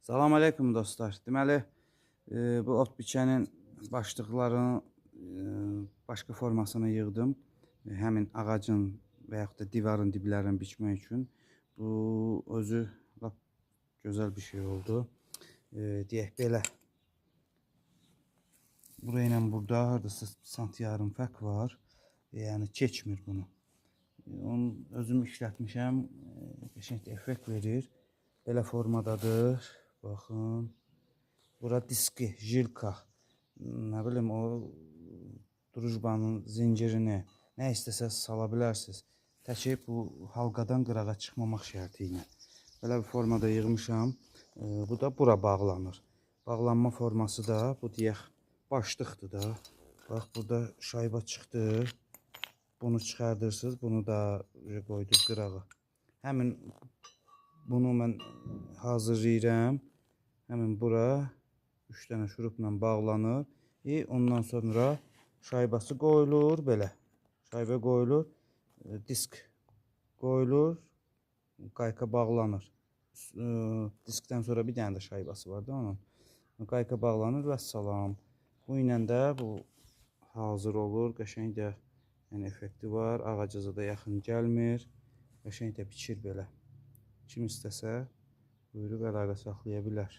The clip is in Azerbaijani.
Salam aleyküm dostlar. Deməli, bu ot biçənin başlıqlarının başqa formasını yığdım. Həmin ağacın və yaxud da divarın diblərini biçmək üçün. Bu özü lap gözəl bir şey oldu. Deyək belə. Burayla ilə burada hardasa sant yarım fərq var. Yəni keçmir bunu. Onu özüm işlətmişəm. Qəşəng effekt verir. Belə formadadır. Baxın. Bura diski, jilka. Nə bilim o drujbanın zincirini nə istəsəz sala bilərsiniz. Təki bu halqadan qırağa çıxmamaq şərti ilə. Belə bir formada yığmışam. Bu da bura bağlanır. Bağlanma forması da bu deyək başlıqdır da. Bax burada şayba çıxdı. Bunu çıxardırsınız. Bunu da qoyduq qırağa. Həmin bunu mən hazırlayıram. Həmin bura 3 dənə şurupla bağlanır. Ondan sonra şaybası qoyulur belə. Şaybə qoyulur, disk qoyulur, qayka bağlanır. Diskdən sonra bir dənə də şaybası var da onun. Qayka bağlanır və salam. Bu ilə də bu hazır olur. Qəşəng də yəni effekti var. Ağaca da yaxın gəlmir. Qəşəng də biçir belə. Kim istəsə buyurub əlaqə saxlaya bilər.